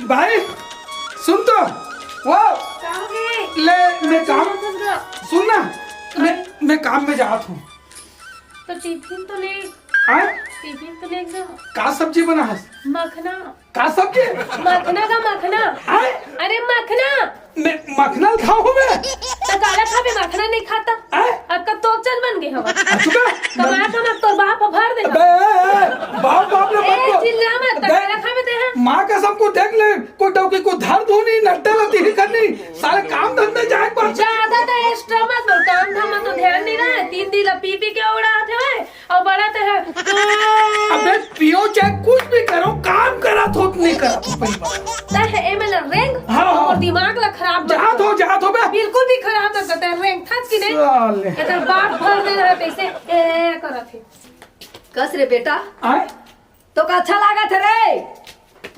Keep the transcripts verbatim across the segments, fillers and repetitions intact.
भाई, सुन तो। वो, का हो गए? ले, मैं काम, सुन तो। सुन ना, मैं, मैं काम में जात हूँ। तो टिफिन तो ले। हाँ? टिफिन तो ले एकदम। का सब्जी बना हस? मखना। का सब्जी? मखना का मखना। हाँ? अरे मखना। मैं मखना खाऊं मैं? तो काला खाबे, मखना नहीं खाता? हैं? अब का तोपचन बन गए हवा। अच्छा का? कमा कमा तोर बाप भर दे। अबे, बाप, बाप ने ए, मत बोल। चिल्ला मत, तो दे-, काला खाबे ते हैं। माँ कसम को देख ले, कोई डौकी को धर दो नहीं, नट्टा रहती ही करनी। सारे काम धंधे जाए पर। ज्यादा तो एक्स्ट्रा मत बोल, काम धाम में तो ध्यान नहीं रहा है। तीन दिन ला पी पी के उड़ा थे भाई। अउ बड़ा ते है। अबे पियो चाहे कुछ भी करो, काम करत हो कि नहीं करत हो, पहली बात। ते है एमे ला रेंग हाँ, हाँ। अउ दिमाग ला खराब मत जात कर। हो, जात हो बे। बिल्कुल भी खराब मत करते, रेंग थस कि नहीं? साले। एकर बाप भर दे रहा तैसे ए करत है। कस रे बेटा? आए? तो का अच्छा लागत है रे?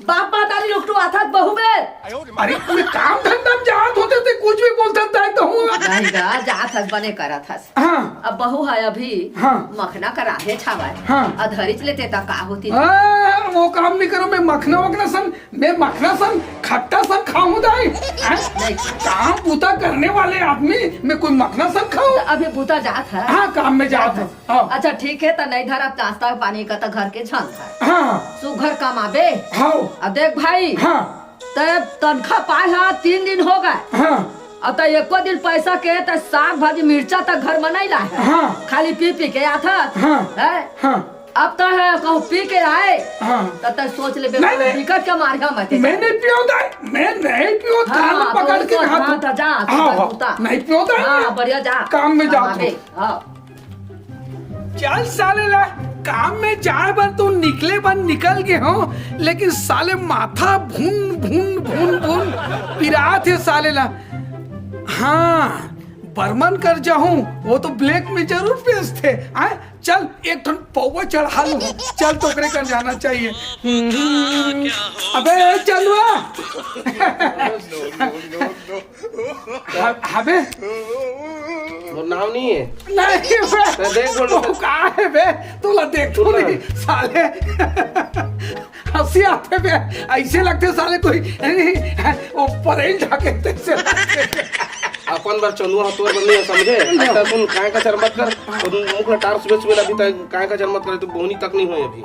बाप महतारी लुकटू आथत बहू बे। अरे, पूरे काम धंधा में जात होते थे, कुछ भी बोलता था तो हुआ। नहीं गा, जात हस बने करत हस। हाँ। अब बहू है अभी हाँ। मखना कराहे छावाय। हाँ। अधरिच लेते ता का होती। हाँ, वो काम नहीं करो, मैं मखना वखना सन, मैं मखना सन, खट्टा सन खाऊं दाई। हैं? नहीं। काम बूता करने वाले आदमी, मैं कोई मखना सन खाऊं? तो अभी बूता जात है। हाँ, काम में जात जात है। है। हाँ। अच्छा ठीक है, त नहीं धरब नाश्ता पानी का त घर के झंझट है। हाँ। सुघर कमाबे। हाँ। अब देख भाई, हाँ। ते तनखा पाए हा तीन दिन हो गए। हाँ। अब त एको दिन पैसा के त साग भाजी मिर्चा त घर में नहीं लाए है। हाँ। खाली पी पी के आथस। हाँ। है? हाँ। अब त है कहूँ पी के आए। हाँ। त ते सोच ले नहीं, नहीं। दिक्कत के मारे हम आते मैं जाए। नहीं पियो दाई, मैं नहीं पियो, हाँ, कान तो पकड़ के उसको हाथ हाँ, त जा, हाँ, सुघर हाँ। कुत्ता। नहीं पियो दाई हाँ, मैं। बढ़िया जा। काम में जात हूँ। हाँ। चल साले ला, काम में जाए बर तो निकले बर निकल गे हो, लेकिन साले माथा भुन भुन भुन भुन पिरात हे साले ला। हाँ, बर्मन कर जाहूं, वो तो ब्लैक में जरूर बेचथे। आय, चल एक ठन पौवा चढ़ा लूं, चल तो ओकरे कर जाना चाहिए। अबे चंदुआ। ह-, हबे? मोर नाम नहीं है। नहीं बे। तो देख बोल। वो का है बे? तोला देख तो नहीं, साले। हंसी आथे बे। ऐसे लगथे साले कोई, नहीं, वो परेल ढाके तैसे लगथे। अपन बर चंदुआ तोर बर नहीं है, समझे? अच्छा सुन, काय का चरमत कर। मुख ला टार सुबह सुबह अभी तक काय का चरमत करे, तो बोहनी तक नहीं हुई अभी।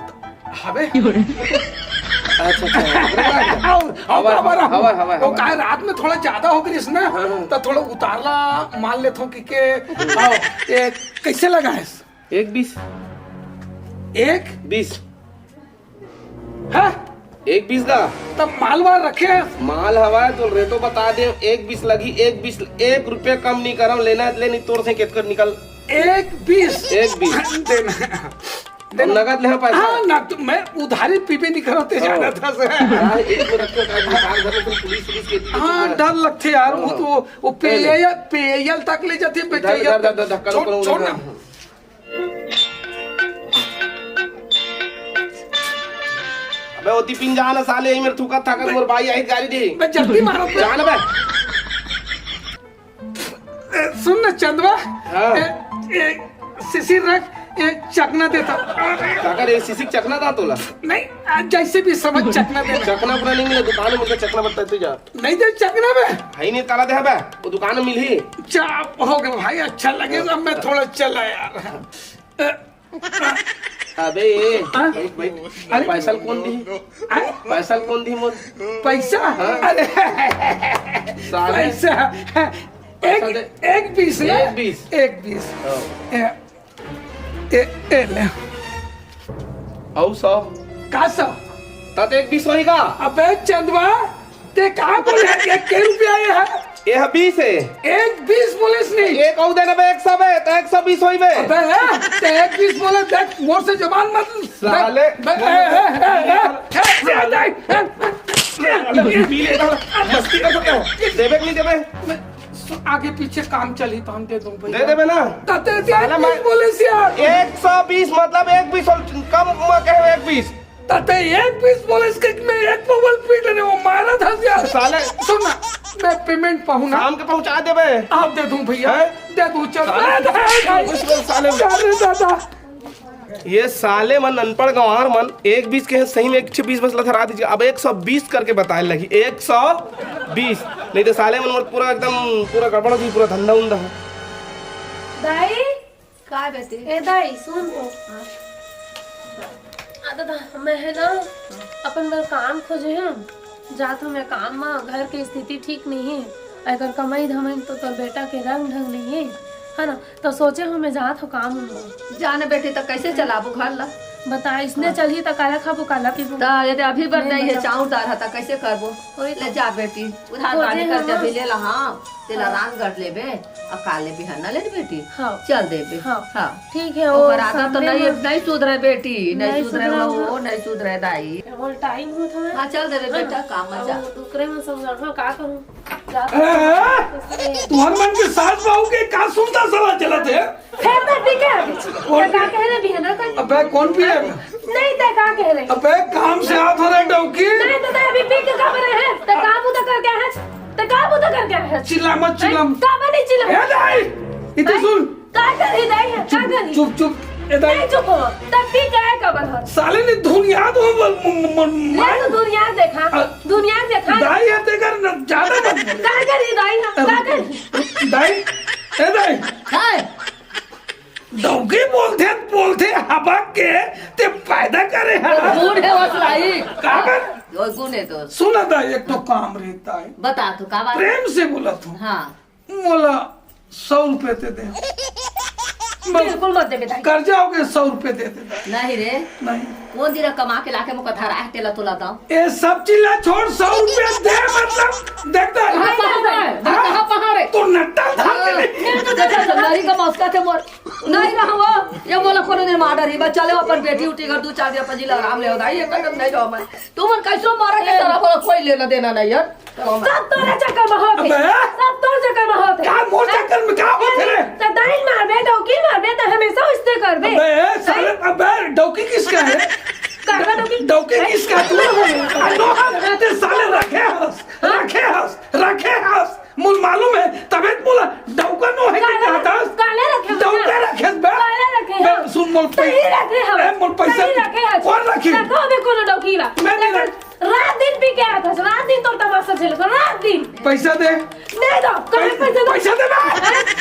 हवे? अच्छा, अच्छा। आओ, आओ, हवा, बाबा राम। हवा, हवा, वो हवा। काय रात में थोड़ा ज्यादा हो गई ना, हाँ, हाँ। तो थोड़ा उतारला माल लेथो कि के। आओ, ये कैसे लगा है? एक बीस। एक? बीस। हाँ? एक बीस का? तब मालवार रखे हैं। माल हवा है तो रेटो बता दे, एक बीस लगी, एक बीस, एक रुपया कम नहीं करम, लेना है ले, नहीं तोर से केतकर निकल। एक बीस। एक बीस। देना। हम नगद ले पैसा। हाँ, ना तो मैं उधारी पीबे नहीं करते हाँ। ज्यादा था से। हाँ, एक मिनट के बाद निकाल घर में तुम पुलिस, पुलिस के हाँ, डर लगते यार, वो हाँ। तो, वो पहले। पेयल, पेयल तक ले जाते हैं, इधर, इधर, इधर, इधर, धक्का छोड़, करो, छोड़ ना। इधर। अबे, ओती पिन जा ना साले, यही मेरे थूका थाका, मोर भाई आई गाड़ी दी। मैं जल्दी मारो। जा ना बे। ए, सुन ना चंदवा, हाँ। ए, ए, सिसिर रख, ए, चकना देता। काका रे, सिसिक चकना दा तोला? नहीं, आ, जैसे भी समझ चकना देना। चकना पूरा नहीं मिला, दुकान में मिलता चकना बट्टा, तू जा। नहीं दे चकना बे। है नहीं, ताला दे बे, वो दुकान में मिलही। जा, हो गया भाई, अच्छा लगे, अब मैं थोड़ा चला यार। ए, अबे ये, हाँ? बैठ, बैठ। अरे? पैसा कौन दी? हाँ? पैसा कौन दी मोर? पैसा? हाँ? अरे, साले। पैसा। पैसा एक, दे। एक बीस ना? एक बीस। एक बीस। हाँ। ए, ए, ए ले। अउ सौ। का सौ? तात एक बीस होही का? अबे चंदवा, ते का बोले? एक के रुपया ये है? ये ह बीस है। एक बीस बोलेस नहीं। एक अउ देना बे, एक सौ बे, तो एक सौ बीस होही बे। अबे, हैं? ते एक बीस बोले, देख, मोर से जबान मत। साले। बे, बे, ए, ए, ए, ए, ए, साले। ए, ए, ए, पी ले, मस्ती कर सकते हो। देबे कि नहीं देबे? मैं सु-, आगे पीछे काम चली तो हम दे दूं भैया। दे देबे ना। ताते साला एक बीस मैं बोलेस यार। एक सौ बीस मतलब एक बीस और कम म-, कहे एक बीस। ताते एक बीस बोलेस के मैं एक पवल पी लेने वो मारा था यार। साले। सुन ना, मैं पेमेंट पाहूं ना। शाम के पहुंचा देबे। आप दे दूं भैया, हैं? दे दूं, चल। साले, अरे, अरे, साले, साले। अरे दादा। ये साले मन अनपढ़ गंवार मन एक बीस के हैं, सही में एक सौ बीस बस लथरा दीजिए। अब एक सौ बीस करके बताए लगी, एक सौ बीस, नहीं तो साले मन मोर पूरा एकदम पूरा गड़बड़ हो जी, पूरा धंधा उंधा हो। दाई, का बेटी? ए दाई सुन तो। आ दादा, मैं है ना अपन बर काम खोजे हूँ, जात हूँ मैं काम में। घर के स्थिति ठीक नहीं है, अगर कमाई धमाई तो तोर बेटा के रंग ढंग नहीं है, है ना? तो सोचे हूँ मैं जात हूँ काम में। जाने बेटी, तो कैसे चलाबू घर ला? बता, इसने चलही तो काला खाबो, काला पीबो? तो यदि अभी बर नहीं नहीं है, बताओ। चाउर दार है, तो कैसे करबो? वही तो। ले जा बेटी, उधार खोजे बांधी करके हम। अभी ले ला। हाँ, तेला रांध गढ़ लेबे, अब काले बिहान ना ले बेटी। हाँ। चल देबे। हाँ। हाँ। ठीक है, ओकर वो आदत तो सामने नहीं, में नहीं सुधरे बेटी, नहीं नहीं सुधरे सुधरा वो, हुआ। नहीं सुधरे दाई। वो टाइम होत हवे। हाँ, चल देबे बेटा, काम में जा। डुकरे में समझा, हाँ, का करूँ? जा ए, तुहर मन के सास बहू के का सुनता सलाह चलत है? फिर तो ठीक है, अभी तो का कहे रे बिहाना का? अबे कौन पिए? नहीं, ते का कहे रे? अबे काम से हाथ हो रहे डौकी। नहीं तो ते अभी पी के का बने है? ते का बुता करके है? ते का बुता करके है? चिल्ला मत, चिल्ला मत। का बने चिल्ला? ए दाई, इते सुन। का करी दाई है? का करी? चुप चुप। ए दाई, नहीं चुप हो। ते पी के है का बने? साले ने दुनिया तो म- म- म- ले तो दुनिया देखा। अ- दुनिया देखा। दाई है तेकर न ज्यादा मत बोले। का करी दाई है? का करी? दाई, ए दाई, हाय, डौकी बोलथे बोलथे हबक के ते पैदा करे है। गुण है वसलाई। का कर? वो गुण है तो। सुना दाई, एक तो काम रहता है, बता तू का बात? प्रेम से बोला तू। हाँ। मोला सौ रुपये ते दे। बिल्कुल मत देबे दाई। कर्जा हो गए, सौ रुपये दे दे दाई। नहीं रे, नहीं, कौन दिन कमा के लाके मुका धरा है, तेला तोला दाओ। ये सब चीज ला छोड़, सौ रुपये दे, मतलब देखता कहाँ है। पहाड़ है? हाँ? कहाँ पहाड़ है? तो नट्टा था हाँ, देखा तो लड़ी का मस्का थे मोर। नहीं रहा वो, ये बोला कोनो दिन मार रही बस, चले अपन बेटी उठी कर दो चार दिन अपन जी ला आराम ले होता, ये कदम नहीं रहो मैं। तू मन कैसो मारा के सारा बोला, कोई लेना देना नहीं यार। चलो मैं। सब तोरे चक्कर में होत है। अबे! सब तोरे चक्कर में होत है। का मोर चक्कर में का होत है रे? तो दाई मारबे, डौकी मारबे, तो हमेशा उसने करबे। अबे साले, अबे डौकी किसका है? काका डौकी। डौकी किसका है? तू अनोहर ते साले रखे हस, रखे हस, रखे हस। मुल मालूम है, तबे त मोला डौका नो है कि काले, कहत हस। काले रखे हो डौका ना? रखे बे। काले रखे बे, हो? सुन मोर सही पैसा। रखे हो। ए, मोर पैसा। सही रखे हो। कौन रखी? रखो भी कोनो डौकी ला। मैं नहीं रख। रात दिन पी के आता है, रात दिन तोर तमाशा झेले तो रात दिन। पैसा दे। नहीं दो, कहाँ पैसा दो? पैसा दे बे। हाँ,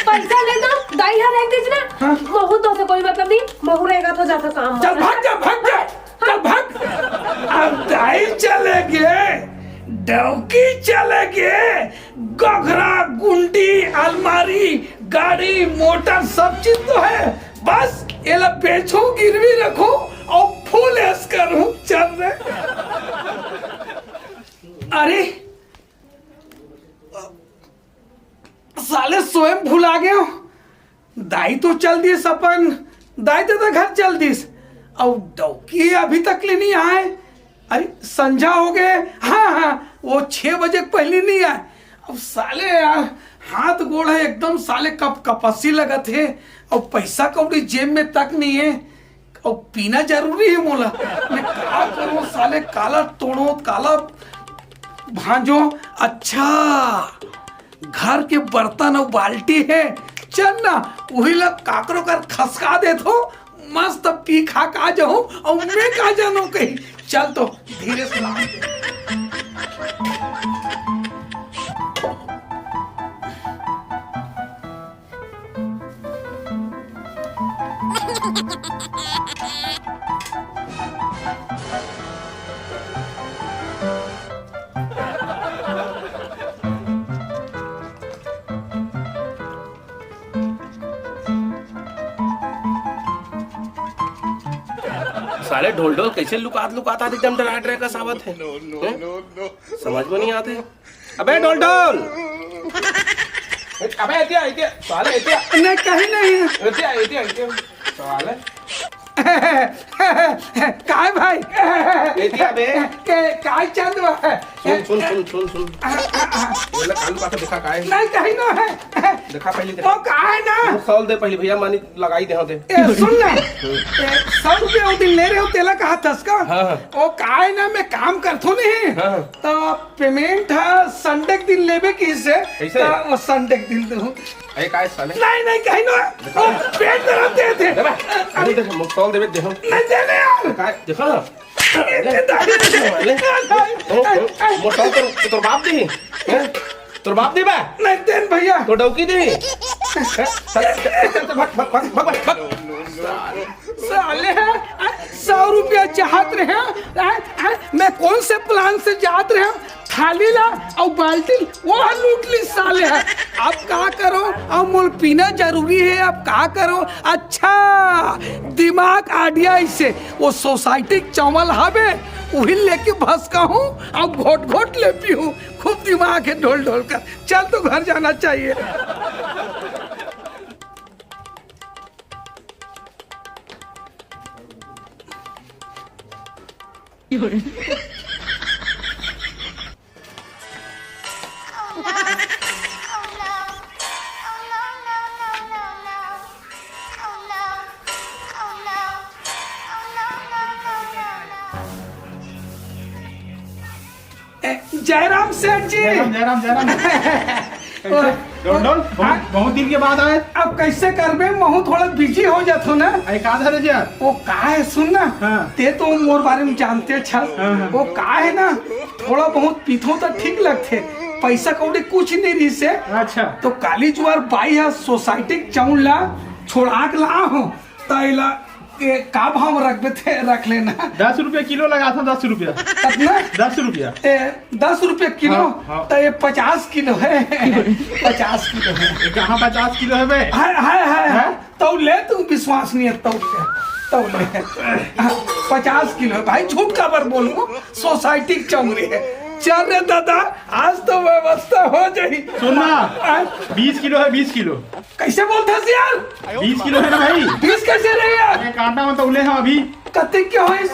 पैसा ले दो, दाई यहाँ रख दीजिए ना। हाँ। महू तो से कोई मतलब नहीं, महू रहेगा तो जाता काम। चल भाग जा, भाग जा, चल भाग। अब दाई चले गे, डौकी चले गे, गघरा, गुंडी, अलमारी, गाड़ी, मोटर, सब चीज तो है। बस एला बेचो, गिरवी रखो और फुल ऐश करो। चल रे। अरे साले, सोए म भुला गेंव। दाई तो चल दिस अपन, दाई तो घर चल दिस। अउ डौकी अभी तक ले नहीं आए। अरे संझा हो गए। हाँ हाँ, वो छह बजे के पहले नहीं आए। अब साले यार, हाथ गोड़ है एकदम साले कप कपस्सी लगत हे। अउ पैसा कौड़ी जेब में तक नहीं है। अउ पीना जरूरी है मोला। मैं का करूं साले, काला तोड़ो, काला भांजो। अच्छा, घर के बर्तन अउ बाल्टी है, चल ना, उही ला काकरो कर खसका देथो, मस्त पी खा का जाऊं, अउ मैं का जानूं कहीं। चल तो, धीरे से लान दे। साले ढोल ढोल कैसे लुकात लुकात आत एकदम डरा डरा कस आवत हे। हैं? समझ में नहीं आते। अबे ढोल ढोल। अबे एतिया एतिया साले एतिया नहीं, कहीं नहीं। एतिया एतिया एतिया साले काय भाई? एतिया बे। के, काय चंद है? सुन, सुन, सुन, सुन, सुन। बोले कान पास देखा काय? नहीं, कहीं ना है। देखा पहले देखा। वो का है ना? वो सॉल दे पहले भैया, मानी लगाई दे होते। ए, सुन ना। ए, सौ रुपया वो दिन ले रहे हो, तेला कहा थस का? हाँ, हाँ। वो का है ना, मैं काम करथो नहीं। हाँ। तो पेमेंट है संडे के दिन लेबे किसे? कैसे? तो वो संडे के दिन दूँ। अरे काय साले? नहीं, नहीं, कहीं ना। वो पेट दर्द दे थे। दे बा। अरे देख, सॉल देबे दे हम। नहीं देने यार। काय? देखो ना। मोटरसाइकिल तोर, तोर बाप दी, हैं? तोर बाप दी बा? नहीं देन भैया। तो डौकी दी? हैं? चल, चल, चल, चल, भाग, भाग, भाग, भाग, भाग। साले हैं, सौ रुपया चाहत रहे हैं, हैं, हैं, मैं कौन से प्लान से जात रहे हैं? थाली ला अउ बाल्टी ला, वो लूट ली साले है। अब का करो, अब मोल पीना जरूरी है, अब का करो? अच्छा, दिमाग आइडिया इसे, वो सोसाइटी के चावल हवे, वही लेके भसका हूँ, अब घोट घोट ले पी हूँ। खूब दिमाग है ढोल ढोल कर। चल, तो घर जाना चाहिए। ए, जयराम सेठ जी। जयराम, जयराम, जयराम। कैसे? डोल, डोल, बहुत, हाँ? बहुत दिन के बाद आए। अब कैसे करबे, महू थोड़ा बिजी हो जात हो ना। अरे, का धरे जी आप? वो का है, सुन ना, हाँ। ते तो मोर बारे में जानते अच्छा। हाँ, हाँ। वो का है ना, थोड़ा बहुत पीथो तो ठीक लगथे, पैसा कौड़ी कुछ नहीं रही से। अच्छा। तो काली जुआर बाई है, सोसाइटी के चाउर ला छोड़ा के ला हो, त एला ए, का भाव रखबे ते रख लेना। दस रुपया किलो लगा था, दस रुपया। कितना? दस रुपया। ए, दस रुपया किलो? हाँ, हाँ। तो ये पचास किलो है। पचास किलो है। ये कहाँ पचास किलो है बे? हाय, हाय, हाय, हाय। हैं? तो ले तू, विश्वास नहीं है तो ले, तो ले। हाँ, पचास किलो है भाई, झूठ काबर बोलूं, सोसाइटी के चौंगरी है। चल रे दादा, आज तो व्यवस्था हो जाई। सुन ना, हाँ? बीस किलो है, बीस किलो। कैसे बोलथस यार? बीस किलो है ना भाई? बीस कैसे रहे यार? अरे कांटा में तौले हैं अभी। कत्ते के होइस?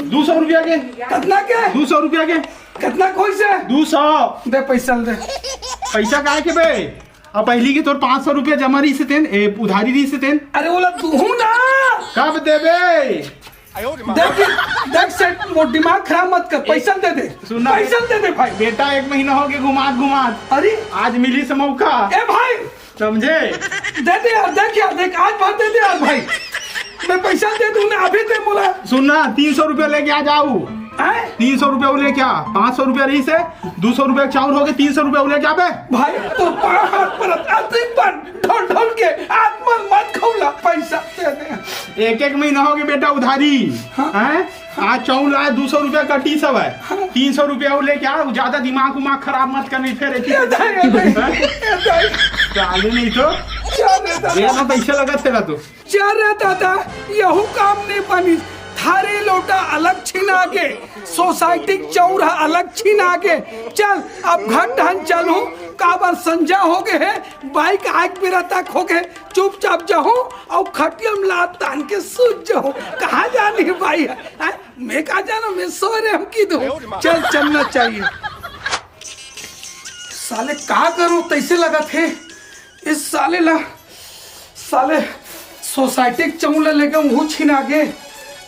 दू सौ रुपया के। कतना के? दू सौ रुपया के। कतना के होइस है? दू सौ। दे पैसा दे। पैसा काहे के बे? अब पहली के तोर पाँच सौ रुपया जमा रही से तेन, ए, उधारी रही से तेन। अरे ओला दूहू ना। कब देबे? देख, देख सेठ, मोर दिमाग खराब मत कर, पैसा दे दे। सुन ना। पैसा दे दे भाई। बेटा, एक महीना हो गया घुमात घुमात। अरे। आज मिली से मौका। ए भाई। समझे? दे दे यार, देख यार, देख, आज भर दे दे यार भाई। मैं पैसा दे दूं ना, अभी दे बोला। सुन ना, तीन सौ रुपया लेके आ जाऊ। हैं? तीन सौ रुपया वो लेके आ, पाँच सौ रुपया रही से, दू सौ रुपया चाउर हो गए, तीन सौ रुपया वो लेके आ बे। भाई, तो पाँच हाथ पर अतिक बन, ढोल ढोल के, आत्मा मत खौला, पैसा दे दे। एक एक महीना हो गए बेटा उधारी। हाँ। हैं? आज चाउर लाए, दू सौ रुपया कटी सब है। हाँ। तीन सौ रुपया वो लेके आ, ज्यादा दिमाग उमाग खराब मत करनी फिर एक ही ये दे, ये दे, हैं? ये दे। चालू नहीं तो। क्या रे दादा? ये ना पैसा लगा तेरा तो। जा रे दादा, यहू काम नहीं बनी। थारी लोटा अलग छिना के, सोसाइटी के चौरा अलग छिना के। चल, अब घर ढन चलहूँ, काबर संझा हो गए है, बाइक आग बेरा तक हो गए। चुपचाप जाहूँ अउ खटिया में लात तान के सूत जाहूँ। कहाँ जानी भाई है? हैं? मैं कहाँ जाना, मैं सो रहे हम की दो। चल, चलना चाहिए। साले का करूँ, तैसे लगा थे। इस साले ला, साले सोसाइटी के चौंग ला लेके उहू छिना गे।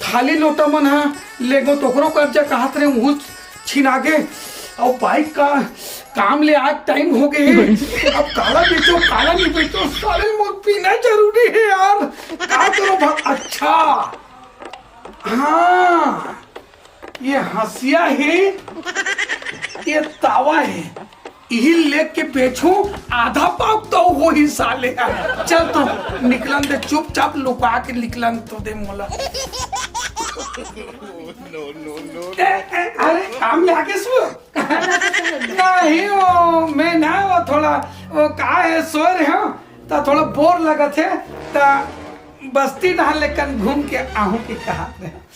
थाली लोटा मन हा लेगो तो ओकरो कर्जा कहत रहे, उहू छिना गे। अउ बाइक का काम ले आज टाइम हो गए। अब काला बेचो, काला नहीं बेचो, साले मोर पीना जरूरी है यार। का करो भा-, अच्छा, हाँ, ये हंसिया है, ये तावा है, इही लेके बेचूं, आधा पाव तो होही साले। चल तो निकलन दे, चुपचाप लुका के निकलन तो दे मोला। ए, ए, अरे काम में आके सु नहीं, वो मैं ना, वो थोड़ा, वो का है, सो रहे हो तो थोड़ा बोर लगत है, तो बस्ती नहा लेकन घूम के आहू के कहा।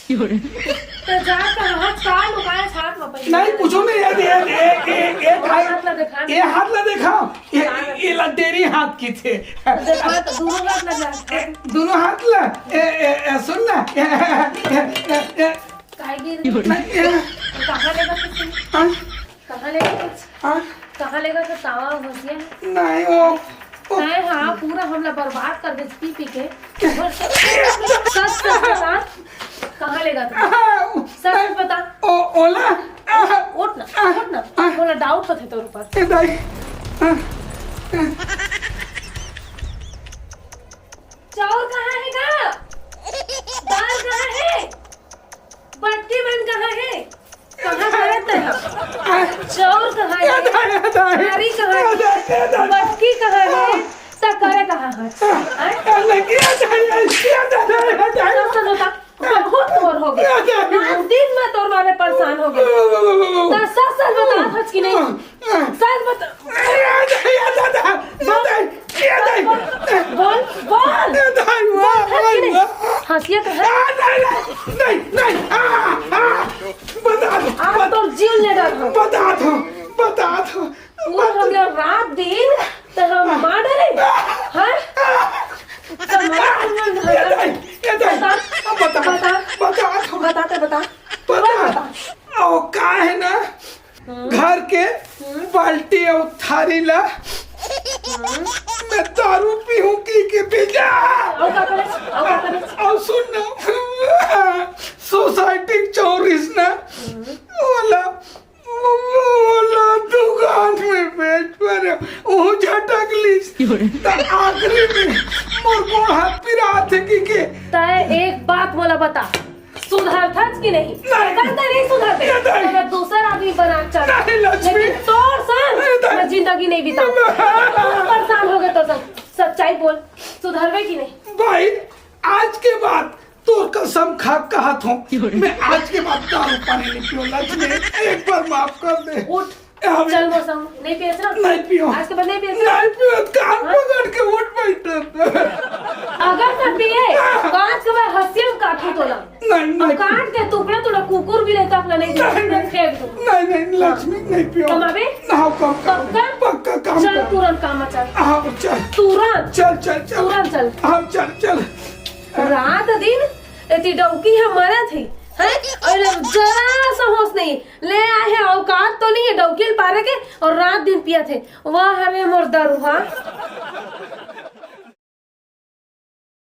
तो जा कहाँ, का लुकाए हाथ में पहले? नहीं, कुछ नहीं यार, ये, ये, ये, ये भाई, हाथ ला देखा। ये हाथ ला देखा, ये, ये लटेरी हाथ की थे। देखा तो दोनों हाथ ला जा। ए, दोनों हाथ ला, ए, ए, ए, सुन ना, ए, ए, ए, ए, काहे गिर गई? नहीं, ए, तो कहाँ ले हाँ, हंसिया। नहीं, वो, वो तैं हाँ, पूरा हमला बर्बाद कर दे पी पी के। सच सच बता, कहाँ लेगा तू? सच बता। ओ, ओला। उठ ना, उठ ना। मोला डाउट होथे तोर ऊपर। ए दाई। चाउर कहाँ हे गा? दाल कहाँ हे? बटकी मन कहाँ हे? कहाँ करत हे? चाउर कहाँ हे? थारी कहाँ हे? बटकी कहाँ हे? त करे कहाँ हे? हैं? सच सच बता, बहुत तोर हो गया। रात दिन मैं तोर मारे परेशान हो गया। त सच सच बता, सच कि नहीं? सच बता। बोल, बोल। बोल, सच कि नहीं? हंसिया तो है। नहीं, नहीं, नहीं। आ, आ, बता दो, अब बता, तोर जीव ले रहा था। बता दो, बता दो। पूरा हम लोग रात दिन तो हम मार डरे। हाँ? तो मार डरे। ये दाई, ये दाई। बता। अब बता। बता। बता दो। बता तो बता। बता। बता। ओ, का है ना, घर के बाल्टी अउ थारी ला मैं दारू पीहूं कहिके भेजा। अउ का करे? अउ का करे? अउ सुन ना, सोसाइटी के चौरिस ना, ओला, ओला दुकान में बेच परे, वो झटक लिस। त आखिरी में मोर गोड़ हाथ पिरात हे कहिके। तय एक बात मोला बता, सुधरथस कि नहीं? नहीं। अगर तय नहीं सुधरबे, नहीं। तो मैं दूसर आदमी बना चल। नहीं, लक्ष्मी। लेकिन तोर संग नहीं, नहीं। मैं जिंदगी नहीं बिताऊं। परेशान हो गए तोर संग। सच्चाई बोल, सुधरबे कि नहीं? भाई, आज के बाद तोर कसम खा कहत हूँ, मैं आज के बाद दारू पानी नहीं पीऊँ। लक्ष्मी, एक बार माफ कर दे। उठ। अबे चल मोर संग, नहीं पियस ना? नहीं पियो। आज के बाद नहीं पियस ना? नहीं पियो, कान हाँ? पकड़ के उठ बैठे। अगर मैं पिए, तो आज के बाद हंसिया में काटू तोला। नहीं, नहीं। काट के टुकड़ा टुकड़ा कुकुर भी लेता अपना नहीं नहीं, नहीं। फेंक दूँ। नहीं, नहीं, लक्ष्मी, नहीं पियो। कमाबे? ना, हो, कम कर। पक्का? पक्का काम चल, कर। तुरंत काम चल। हाँ, चल। तुरंत। चल, चल, चल। तुरंत चल। हाँ, चल, चल। रात दिन एती डौकी ह मरत हे, हैं? अउ जरा सा होश नहीं। ले आए हे, औकात तो नहीं है डौकी ल पारे के, अउ रात दिन पियत हे। वाह रे मोर दरुहा।